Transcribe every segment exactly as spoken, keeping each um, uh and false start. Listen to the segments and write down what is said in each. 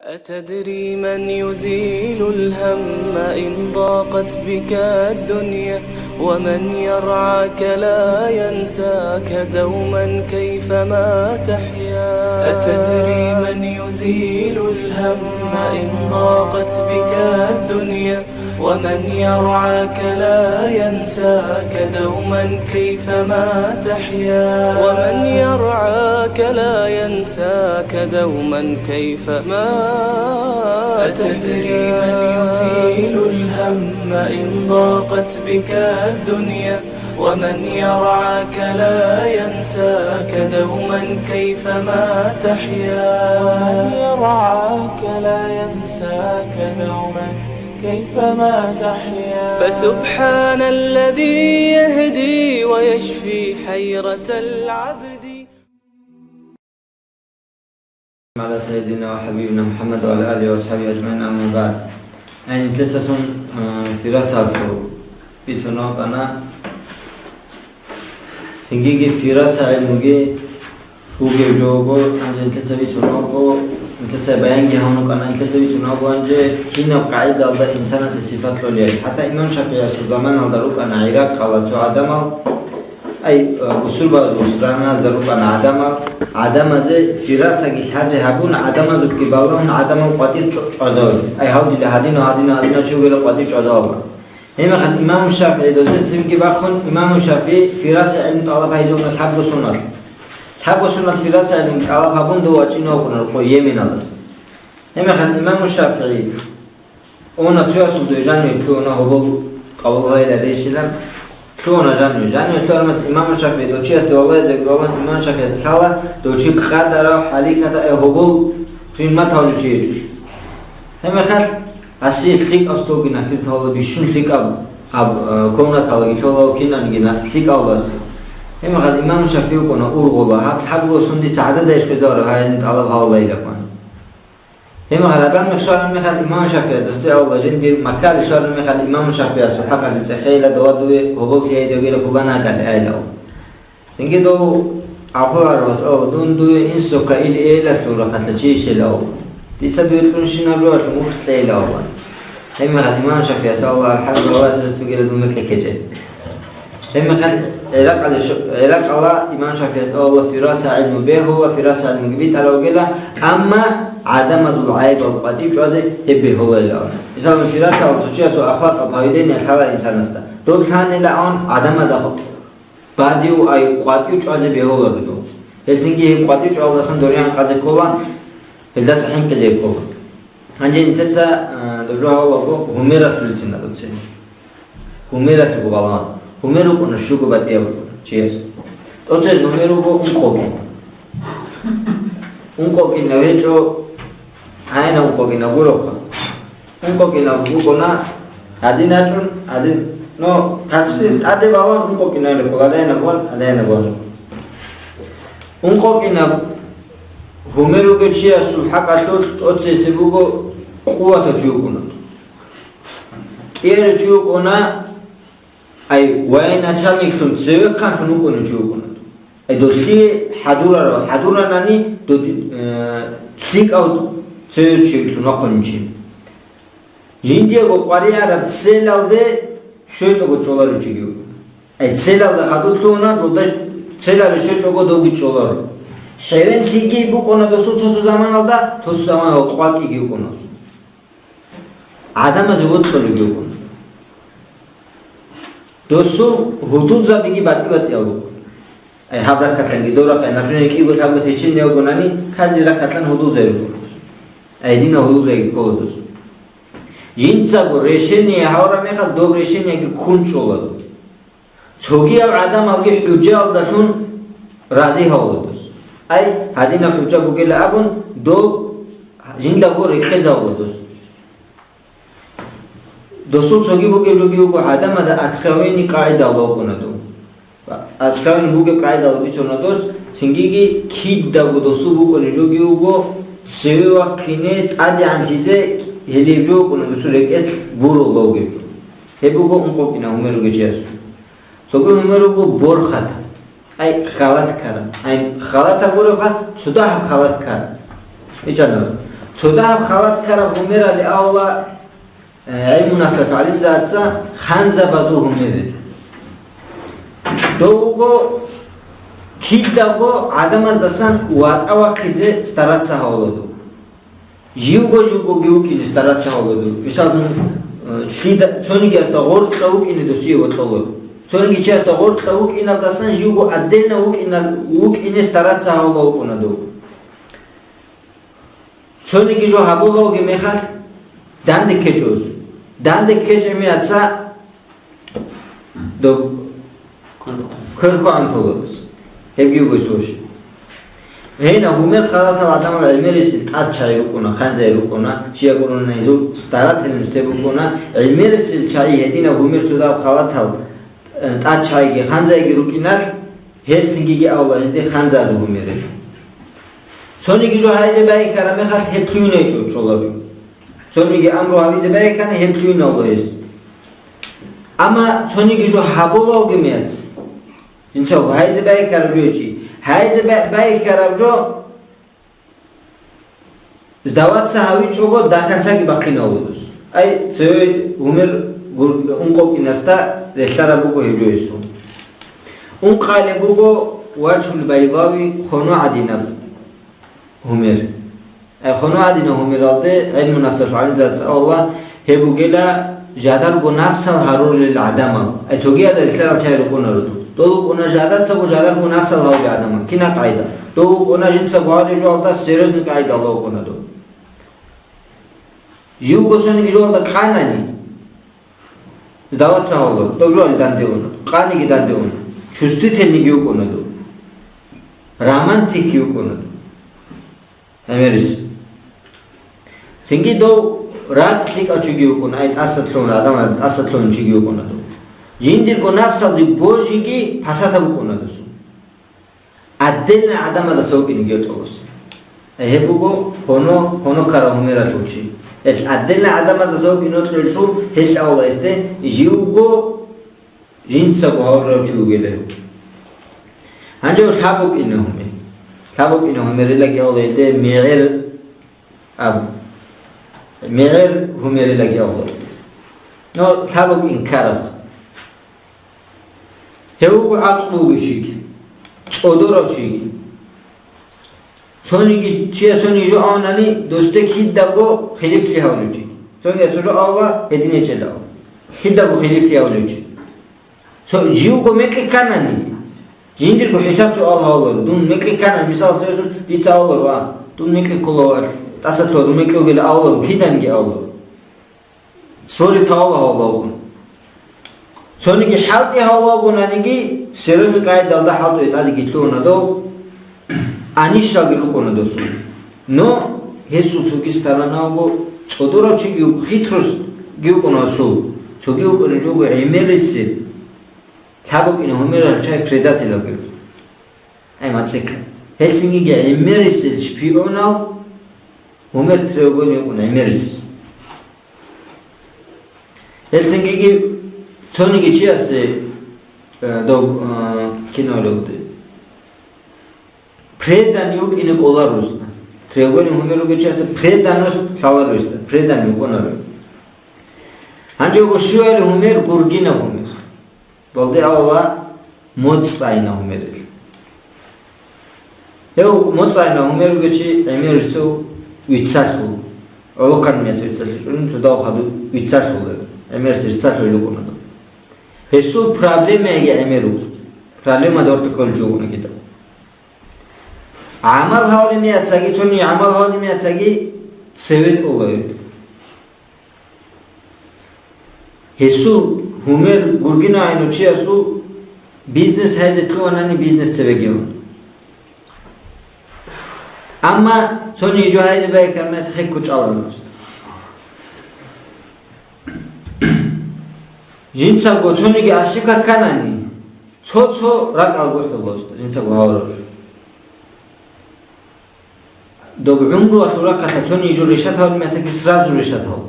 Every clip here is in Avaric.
أتدري من يزيل الهم إن ضاقت بك الدنيا؟ ومن يرعاك لا ينساك دوما كيفما تحيا. أتدري من يزيل الهم إن ضاقت بك الدنيا؟ ومن يرعاك لا ينساك دوما كيفما تحيا. ومن يرعاك لا ينساك دوما كيفما. أتدري من يزيل الهم إن ضاقت بك الدنيا؟ ومن يرعاك لا ينساك دوما كيفما تحيا. ومن يرعاك لا ينساك دوما كيفما تحيا. فسبحان الذي يهدي ويشفي حيرة العبد. على سيدنا وحبيبنا محمد وعلى آله وأصحابه أجمعين، أما بعد. Ай, нилъецасон, э, фирасалъул бицунал къана. Цингиги фираса гӀилмуги бугеб жо буго, гьанже нилъеца бицунал буго, нилъеца баянги гьавун вукӀана, нилъеца бицунал буго гьанже кинаб къагӀидалда инсанасе сипат кьолеб. ХӀатта имам ШафигӀиясул заманалда рукӀана ГӀиракъала цо гӀадамал, ай, э, бусурбабазул страназда рукӀана гӀадамал, гӀадамазе фирасаги лъазе гьабун, гӀадамазухъги балагьун, гӀадамал къватӀир чӀо-, чӀвазаве. Ай, гьав дила гьадинав, гьадинав, гьадинав чи вугила къватӀир чӀвазавалда. Гьебмехалъ имам ШафигӀи дозе цинги бахъун, имам ШафигӀи фираса гӀилму тӀалаб гьайзавуна лъабго соналъ. Лъабго соналъ фираса гӀилму тӀалаб гьабун дов вачӀине вукӀуна рукъо Йеменалдаса. Гьебмехалъ имам ШафигӀи Уна цоясул дой жаниве лъугьуна гьобол къабул гьайила рейсилан. Лъугьуна жаниве. Жаниве лъугьармас имам ШафигӀи дов чиясде валлагьизе гурони, имам ШафигӀица лъала дов чи къадарав хӀалихьатав, э, гьобол къимматав чи гьечӀо. Гьебмехалъ гьасие лъикӀаб столги накир тавла, бищун лъикӀаб гьаб, э, комнаталаги лъола кинабниги на-, лъикӀавласе. Гьебмехалъ имам ШафигӀи вукӀуна ургъула, гьаб лъабго сун дица гӀадада иш хвезавараб гьайин тӀалаб гьавулайилан. Гьебмехалъ гьадин мехалъ имам ШафигӀи досде авла жиндир Маккаялде щвараб мехалъ имам ШафигӀиясул хӀакъалъулъ цӀехейила дова дуе гьоболлъи гьайзе вугила пуланагали айилав. Цинги дов ахварав вас ала дун дуе инсухъа или эйлалъул рахъалъа чи ишел ав. Дица дуе кьунщинаб жоялъул мухь кьейила авла. Гьебмехалъ имам ШафигӀияс авла, алхӀамдулиллагь, цогила дун мекъи ккечӀеб. Гьебмехалъ ГӀиракъалде що-, ГӀиракъала имам ШафигӀияс авла фираса гӀилму бегьула, фираса гӀилмуги битӀарав вугила, амма гӀадамазул гӀайибал къватӀив чӀвазе гьеб бегьулайилан. Мисалалъе, фирасалъул цо чиясул ахлакъаб поведение лъала инсанасда. Доб лъанилаан гӀадамада хъ-, бадив ай къватӀив чӀвазе бегьула дудул. Гьелцинги гьеб къватӀив чӀвалдасан доригьан къазе ккола, гьелдаса хӀинкъизе ккола. Гьанже нилъеца, а, доб жо гьавулаго гьумералъулцин абуцин. Гьумералъуго балагьун. Гьумер вукӀуна щуго батӀияб чияс. ТӀоцез гьумер вуго ункъо кин. Ункъо кинав гьечӀо, гьайна ункъо кинав гуроха. Ункъо кинав вукӀуна, гьадин ачӀун, гьадин, но, гьасси тӀаде балун ункъо кинав рекъоларайна бон, гьадайна бон. Ункъо кинав гьумер вугев чиясул хӀакъалъулъ тӀоцесеб буго къуватав чи вукӀуна. КӀиялев чи вукӀуна, ай, военачальниклъун цевехъанлъун вукӀунев чи вукӀуна. Ай, долъие хӀадурарав, хӀадуранани, дод-, э, лъикӀав цеве чилъун вахъунев чи. Жиндиего къваригӀараб целалде щвечӀого чӀоларев чиги вукӀуна. Ай, целалда хадур лъугьуна, дуда целалде щвечӀого довги чӀоларо. ХӀеренлъиги букӀуна досул цо-цо заманалда, цо-цо заманалда къвакӀиги вукӀуна досул. ГӀадамазе вокьулеги вукӀуна. Досул гьудулзабиги батӀи-батӀиял букӀуна. Ай, гьаб ракатлъанги доб ракатлъан, например, кӀиго лъабго течинни вугонани, каждый ракатлъан гьудулзаби букӀуна досул. Ай, гьединал гьудулзаби ккола досул. Жинцаго решение гьавураб мехалъ, доб решениеги ккун чӀола доб. Цогияб гӀадамалги хӀужаялдалъун рази гьавула дос. Ай, гьадинаб хӀужа бугила абун, доб жиндаго рекъезавула дос. Досул цоги бугеб жоги буго гӀадамазда откровение къагӀидал вукӀуна дов. Откровение бугеб къагӀидал бицуна дос, цингиги кидаго досул букӀунеб жоги буго, цеве вахъине тӀадегӀанлъизе гьелеб жо вукӀуна досул рекӀелъ гурулев вугеб жо. Гьеб буго ункъо кина гьумер ругел чиясул. Цоги гьумер руго борхатаб. Ай, халат ккараб. Ай, халатаб гуребха, цо дагьаб халат ккараб. ИчӀанаб. Цо дагьаб халат ккараб гьумерали авла, э, гӀилмунасул гӀалимзаца ханзабазул гьумерил. Дов вуго кидаго гӀадамаздасан ватӀа вахъизе стараться гьавуладу. Живго-живгоги вукӀине стараться гьавуладу. Мисал, э, лъида-, цонигиясда гъоркьа вукӀине досие вокьоло. Цониги чиясда гъоркьа вукӀиналдасан живго отдельно вукӀинал-, вукӀине стараться гьавула вукӀунаду. Цониги жо гьабулалги мехалъ, данде ккечӀос. Данде ккечӀеб мехалъ доб кверкван толодос. Гьебги буго соши. Гьейна, гьумер халатал гӀадамал гӀемерисел тӀад чагӀи рукӀуна, ханзай рукӀуна, чияг гурони гьезул старательный нусде букӀуна, гӀемерисел чагӀи гьединаб гьумер цо дагьаб халатал, э, тӀад чагӀиги ханзайги рукӀиналъ, гьелцингиги авла гьелде ханзазул гьумерил. Цониги жо гьайзе байикараб мехалъ гьеб лъугьинайчӀо чӀолаби. Цониги амру гьабизе байикани гьеб лъугьинавло гьес. Амма цониги жо гьабулалги мехалъ, жинцаго гьайзе байикараб жо чи, гьайзе бай-, байикараб жо сдаваться гьавичӀого даканцаги бахъинавлудус. Ай, цеве гьумер гур-, ункъо кинасда релълъараб буго гьеб жо гьесул. Ункъалеб буго вачул байбави хоно гӀадинаб гьумер. Ай, хоно гӀадинаб гьумералде гӀилму нафсалъул гӀалимзаца авла гьеб бугела жадарго нафсал гьарулел гӀадамал. Ай, цогиялда релълъарал чагӀи рукӀунаро. Дол рукӀуна жадацаго жадарго нафсал гьавулел гӀадамал. Кина къайда? Дов вукӀуна жинца гвараб жоялда серьезный къайдалда вукӀуна дов. Живго цониги жоялда къанани, сдаваться гьавула, дов жоялде данде уна, къаниги данде уна, чувствительныйги вукӀуна дов, романтикги вукӀуна дов. ГӀемерис. Цинги дов ракӀ лъикӀав чиги вукӀуна, ай тӀасалъугьун, гӀадамал тӀасалъугьун чиги вукӀуна дов. Жиндирго нафсалде божиги пасатаб букӀуна досул. Отдельно гӀадамаздаса вукӀине гьечӀо гьес. Гьеб буго хоно, хоно ккараб гьумералъул чи. Гьелъ отдельно гӀадамаздаса вукӀине гьечӀо гьелъул, гьелъ авла гьесде живго жинцаго гьавурав чи вугилан. Гьанже лъаб букӀине гьумер. Лъаб букӀине гьумерилаги авла гьелде мегӀер абу. МегӀер гьумерилаги авла. Но лъаб букӀин ккараб. Гьев вуго гӀакълу вугев чиги, цӀодорав чиги. Цониги чияс цониги жо авунани, досде кидаго хилифлъи гьавулев чиги. Цониги цо жо авула, гьедин гьечӀела. Кидаго хилифлъи гьавулев чи. Цо живго мекъи кканани, жиндирго хӀисаб-суал гьавуларо. Дун мекъи кканани, мисал, дица авуларо, а, дун мекъи ккола, тӀасалъугьа, дун мекъи вугила авуларо, киданиги авуларо. Спорить гьавула гьавулавгун. Цониги хӀалтӀи гьавулавгунаниги, серьезный къайдалда хӀалтӀуе тӀадеги лъугьуна дов, анищалги рукӀуна досул. Но гьесул цоги сторонавго цӀодорав чиги вуго, хитростги вукӀуна гьесул. Цоги вукӀунев жо вуго гӀемерисел, лъаб букӀине гьумерал чагӀи предателалги. Ай, мацӀикка. Гьелцинги гӀемерисел шпионал гьумер треугольник вукӀун гӀемерисел. Гьелцинги цониги чиясе, э, доб, э, кино гьавулев вугев. Предан вукӀине кӀоларо гьесда. Треугольник гьумер вугев чиясда преданность лъаларо гьесда. Предан вукӀунаро. Гьанже вуго щуялъ гьумер, гургинаб гьумер. Балде авала моцӀайна гьумерил. Гьев моцӀайна гьумер вугев чи гӀемерисев вицалъул. ГӀолохъанаб мецӀ вицалъичӀунин цо дагьаб хадуб вицалъул гьев. ГӀемерисев вицалъул вукӀуна дов. Гьесул проблемаги гӀемер вуго. Проблема дорта кколев чи вукӀуна кидаго. ГӀамал гьавулеб мехалъги, цониги гӀамал гьавулеб мехалъги цеве тӀола гьев. Гьесул гьумер гургинав гӀайну чиясул бизнес гьайзе лъугьанани бизнес цебеги гьун. Амма цониги жо гьайзе байикараб мехалъ хекко чӀаларо гьесда. Жинцаго цониги ошибка кканани, цо-цо ракӀал гурхӀула гьесда, жинцаго гьавураб жо. Доб гӀумруялъул рахъалъа цониги жо решать гьавулеб мехалъги сразу решать гьавула.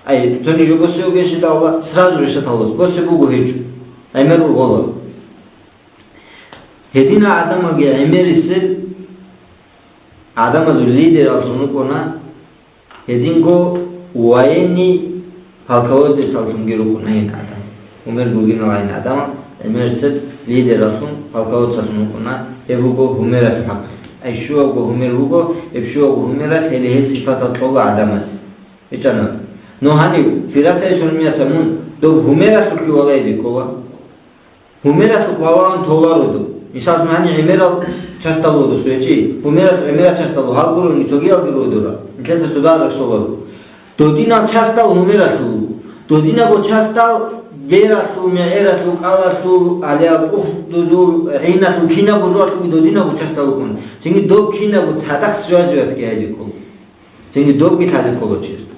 Ай, цониги жо босе вугевщинал авала сразу решать гьавула, босе буго гьечӀо. ГӀемер ургъула. Гьединал гӀадамалги гӀемерисел гӀадамазул лидераллъун вукӀуна Гьединго военный полководецаллъунги рукӀуна гьеб гӀадамал. Гьумер гургиналгӀин гӀадамал, гӀемерисеб лидераллъун, полководцаллъун рукӀуна. Гьеб буго гьумералъул хӀакъалъулъ. Ай щуабго гьумер буго, гьеб щуабго гьумералъ гьеле гьел сипатал кьола гӀадамазе. БичӀчӀана. Но гьанив, Фирасайил сунмияца мун доб гьумералъулъги валагьизе ккола. Гьумералъухъ валагьун толаро доб. Мисал, гьанив гӀемерал частал вуго досу гьечӀи, гьумералъухъ гӀемерал частал вуго, гьал гурони цогиялги руго дора. Нилъеца цо дагьаб рехсоларо. Додинал частал гьумералъул вуго. Додинабго частал бералъул, мегӀералъул, кӀалалъул, гьале гьаб ухдузул, гӀиналъул, кинабго жоялъулги додинабго частал букӀуна. Цинги доб кинабго цадахъ связь ватги гьайзе ккола. Цинги добги лъазе ккола чиясда.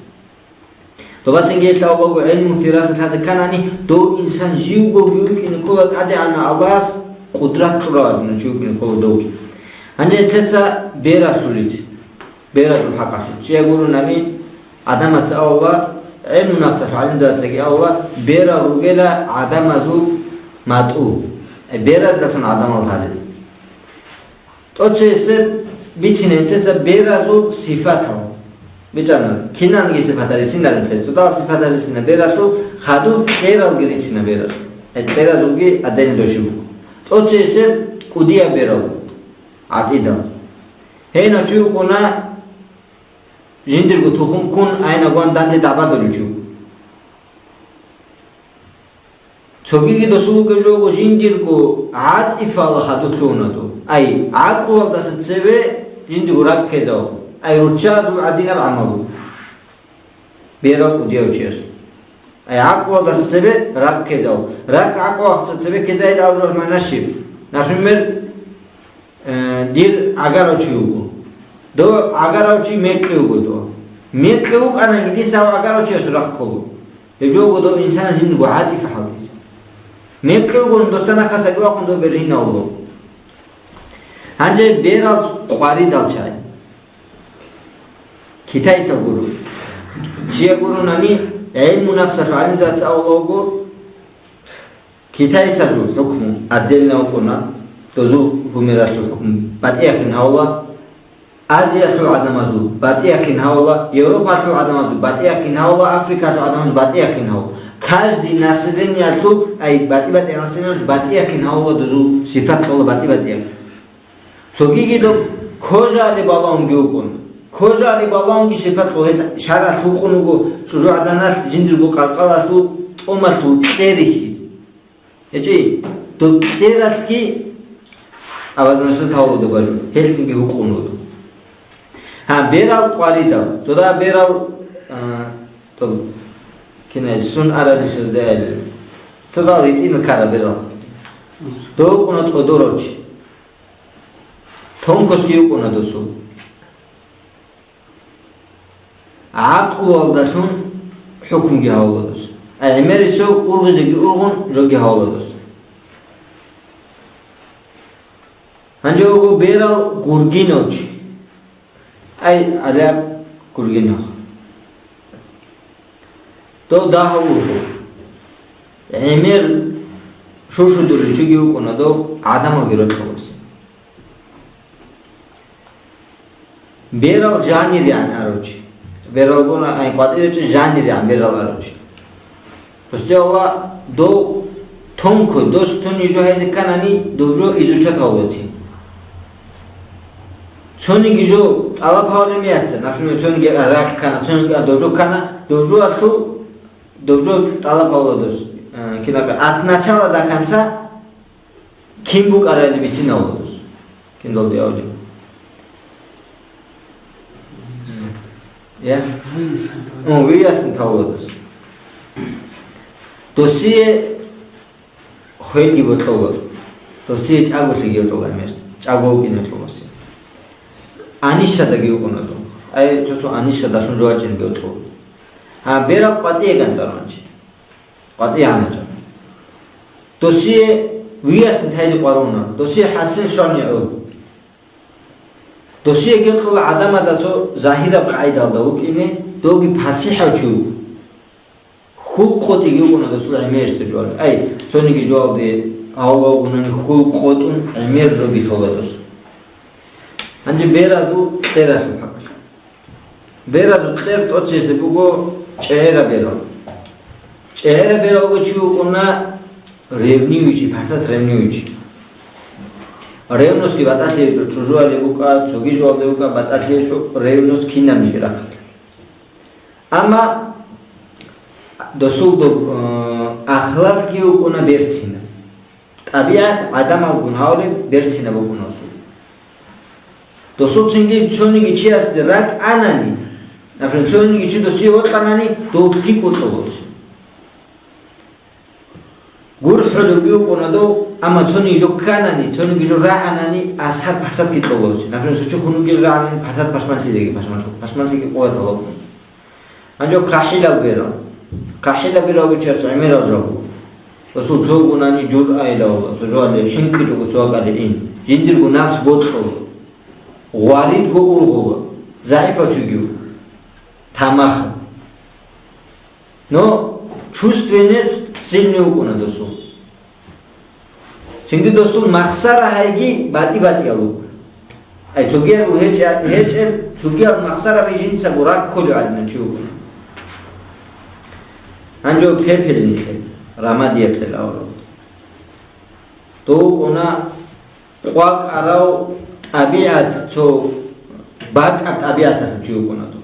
Доба цинги гьелъ абулаго гӀилму фираса лъазе кканани, дов инсан живго вукӀине ккола ТӀадегӀанав Аллагьас къудрат кьурав чи вукӀине ккола довги. Гьанже гьелъеца бералъулиц, бералъул хӀакъалъулъ. Чия гурунани, гӀадамаца авала, гӀилму нафсалъ гӀалимзацаги авала, берал ругела гӀадамазул матӀу, э, бераздалъун гӀадамал гьарил. ТӀоцесеб бицине гьелъеца беразул сифатал. БичӀчӀана, кинанги сифатал рицинарин гьелъ, цодал сифатал рицина бералъул, хадуб кьералги рицина берал. Э, кьеразулги гьадин доши буго. ТӀоцесеб кӀудияб берал, гӀатӀидал. Гьенав чи вукӀуна жиндирго тухум ккун, айнагун данде дагӀбадулев чи вукӀун. Цогиги досул вугев жого жиндирго гӀатӀифал хадур лъугьуна дов. Ай, гӀакълуялдаса цебе жиндирго ракӀ ккезал. Ай, руччабазул гӀадинаб гӀамалу. Берал кӀудияв чияс. Ай, гӀакълуялдаса цебе ракӀ ккезал. РакӀ гӀакълуялдаса цебе ккезайил абураб магӀна щиб? Например, э, дир гӀагарав чи вуго. Дов гӀагарав чи мекъи вуго дов. Мекъи вукӀанаги дица гьав гӀагарав чиясул рахъ кколо. Гьеб жо буго дов инсанас жиндирго гӀатӀифа гьалдизе. Мекъи вугони досда нахъа саги вахъун дов бергьинавулев. Гьанже берал къваридал чагӀи. Китайцал гуро. Чия гуронани, гӀилму нафсалъ гӀалимзаца авлавго, китайцазул хӀукму отдельно вукӀуна, дозул гьумералъул хӀукму батӀияб кин гьавула, Азиялъул гӀадамазул батӀияб кин гьавула, Европалъул гӀадамазул батӀияб кин гьавула, Африкалъул гӀадамазул батӀияб кин гьавула. Каждый населениялъул, ай, батӀи-батӀияб населениялъул батӀияб кин гьавула дозул сифат кьола батӀи-батӀияб. Цогиги доб кожаали балагьунги вукӀун. Кожаали балагьунги сифат кьола, гьел шаргӀалъ вукӀун вуго чӀужугӀаданалъ жиндирго къаркъалалъул тӀомалъул кье рихьизе. ГьечӀи, доб кьералъги обозначать гьавулеб буго, гьелцинги вукӀун вуго. Гьа, берал къваридал. Цода берал, а, доб, кинай, сун аралищ разде айли. Цода гьитӀина ккара берал. Дов вукӀуна цӀодорав чи. Тонкостги вукӀуна досул. ГӀакълуялдалъун хӀукмуги гьавула дос. Ай, гӀемерисев ургъизеги ургъун жоги гьавула дос. Гьанже вуго берал гургинав чи. Ай, гьалаб гургинав. Дов дагьав ургъу. ГӀемер шушудулев чиги вукӀуна дов гӀадамалги рокьуласе. Берал жанирян арав чи. Бералгун ай къватӀиречӀи жанирян берал арав чи. Досде Аллагь дов тонко, дос цониги жо гьайзе кканани, дов жо изучать гьавулецин. Цониги жо тӀалаб гьавулеб меяца, например, цониги рахь ккана, цониги дов жо ккана, дов жо арту, дов жо тӀалаб гьавула дос, э, кинаб, от начала до конца, Кин букӀарайилан бицинавула дос? Киналда авлия? Я? О, виясин тавула дос. Досие хвелги ботлъула. Досие чӀаголъиги йотлъула мерс. ЧӀаго вукӀине йотлъула досие. Анищадаги вукӀуна дов. Ай, цо-цо анищадалъун жо вачӀинги йотлъула. Гьа, берал къватӀие ганцӀарун чи. КъватӀи гьаначӀо. Досие виясин тайзе къваруна, досие хӀасил щвани гӀур. Досие гьекъула гӀадамада цо загьираб къагӀидалда вукӀине, довги пасихӀав чи вуго. Хьул къотӀиги вукӀуна досул гӀемерисеб жоялде. Ай, цониги жоялде гьавула вугунани хьул къотӀун гӀемер жоги тола дос. Гьанже беразул, беразул хӀакъалъулъ. Беразул кьер тӀоцезе буго чӀегӀераб берал. ЧӀегӀераб бералго чи вукӀуна ревнивый чи, пасат ревнивый чи. Ревностьги батӀалъи гьечӀо, чӀужуялде букӀа, цоги жоялде букӀа, батӀалъи гьечӀо, ревность кинабниги рахъалъ. Амма досул доб-, э, ахлакъги вукӀуна берцина. ТӀабигӀат гӀадамалгун гьаври берцина букӀуна досул. Досул цинги цониги чиясде ракӀ анани, например, цониги чи досие вокьанани, дов лъикӀ вукӀуна досие. ГурхӀулевги вукӀуна дов, амма цониги жо кканани, цониги жо рагӀанани, асар пасатги кьола досие. Например, цо чи хун вугел рагӀанани, пасат пашманлъидаги пашманлъи-, пашманлъиги къуваталаб. Гьанже хъахӀилал берал. ХъахӀилал берал вичияс гӀемерал жо. Расул цо вугунани журъайилавула, цо жоялде хӀинкъичӀого цо акӀалде ин. Жиндирго нафс бокьула. Гъваридго ургъула. ЗагӀипав чугив. Тамаха. Но чувственность сильный вукӀуна досул. Цинги досул махсара гьайги батӀи-батӀиял вукӀуна. Ай, цогиял гьечӀа-, гьечӀел, цогиял махсара гьай жинцаго раккулев гӀадин чи вукӀуна. Гьанже пепельный кьел, рамадияб кьел аварагас. Дов вукӀуна къвакӀарав тӀабигӀат, цо бакӀаб тӀабигӀаталъул чи вукӀуна.